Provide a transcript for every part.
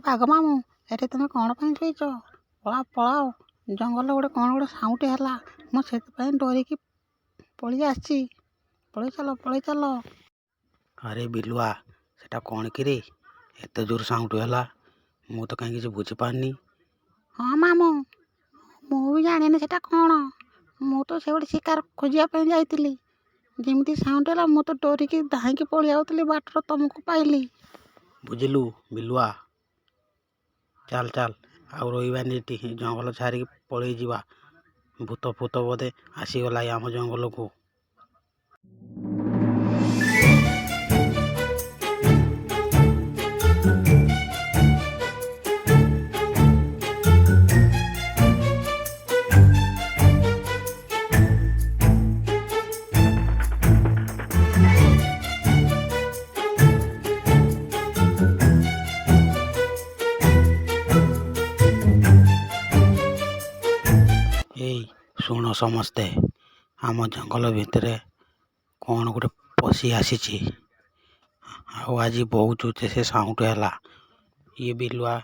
ବାଘ ମାମୁଁ, ଏଠି ତୁମେ କ'ଣ ପାଇଁ ଶୋଇଛ? ପଳାଅ ପଳାଅ, ଜଙ୍ଗଲରେ ଗୋଟେ କ'ଣ ଗୋଟେ ସାଉଣ୍ଡ ହେଲା, ମୁଁ ସେଥିପାଇଁ ଡରିକି ପଳେଇ ଆସିଛି। ପଳେଇ ଚାଲ, ପଳେଇ ଚାଲ। ଆରେ ବିଲୁଆ, ସେଟା କ'ଣ କିରେ? ଏତେ ଜୋର ସାଉଣ୍ଡ ହେଲା, ମୁଁ ତ କାହିଁ କିଛି ବୁଝିପାରୁନି। ହଁ ମାମୁଁ, ମୁଁ ବି ଜାଣିନି ସେଟା କ'ଣ। ମୁଁ ତ ସେ ଗୋଟେ ଶିକାର ଖୋଜିବା ପାଇଁ ଯାଇଥିଲି, ଯେମିତି ସାଉଣ୍ଡ ହେଲା ମୁଁ ତ ଡରିକି ଧାଇଁକି ପଳେଇ ଆଉଥିଲି, ବାଟରେ ତୁମକୁ ପାଇଲି। ବୁଝିଲୁ ବିଲୁଆ, ଚାଲ ଚାଲ, ଆଉ ରହିବାନି ଏଠି, ଜଙ୍ଗଲ ଛାଡ଼ିକି ପଳେଇ ଯିବା। ଭୂତ ଫୂତ ବୋଧେ ଆସିଗଲା ଆମ ଜଙ୍ଗଲକୁ। ଏଇ ଶୁଣ ସମସ୍ତେ, ଆମ ଜଙ୍ଗଲ ଭିତରେ କ'ଣ ଗୋଟେ ପଶି ଆସିଛି, ଆଉ ଆଜି ବହୁତ ଜୋରସେ ସେ ସାଉଣ୍ଡ ହେଲା। ଇଏ ବିଲୁଆ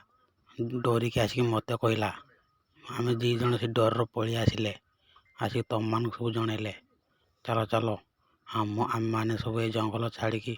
ଡରିକି ଆସିକି ମୋତେ କହିଲା। ଆମେ ଦୁଇ ଜଣ ସେ ଡରରେ ପଳେଇ ଆସିଲେ, ଆସିକି ତମମାନଙ୍କୁ ସବୁ ଜଣେଇଲେ। ଚାଲ ଚାଲ, ଆମେମାନେ ସବୁ ଏ ଜଙ୍ଗଲ ଛାଡ଼ିକି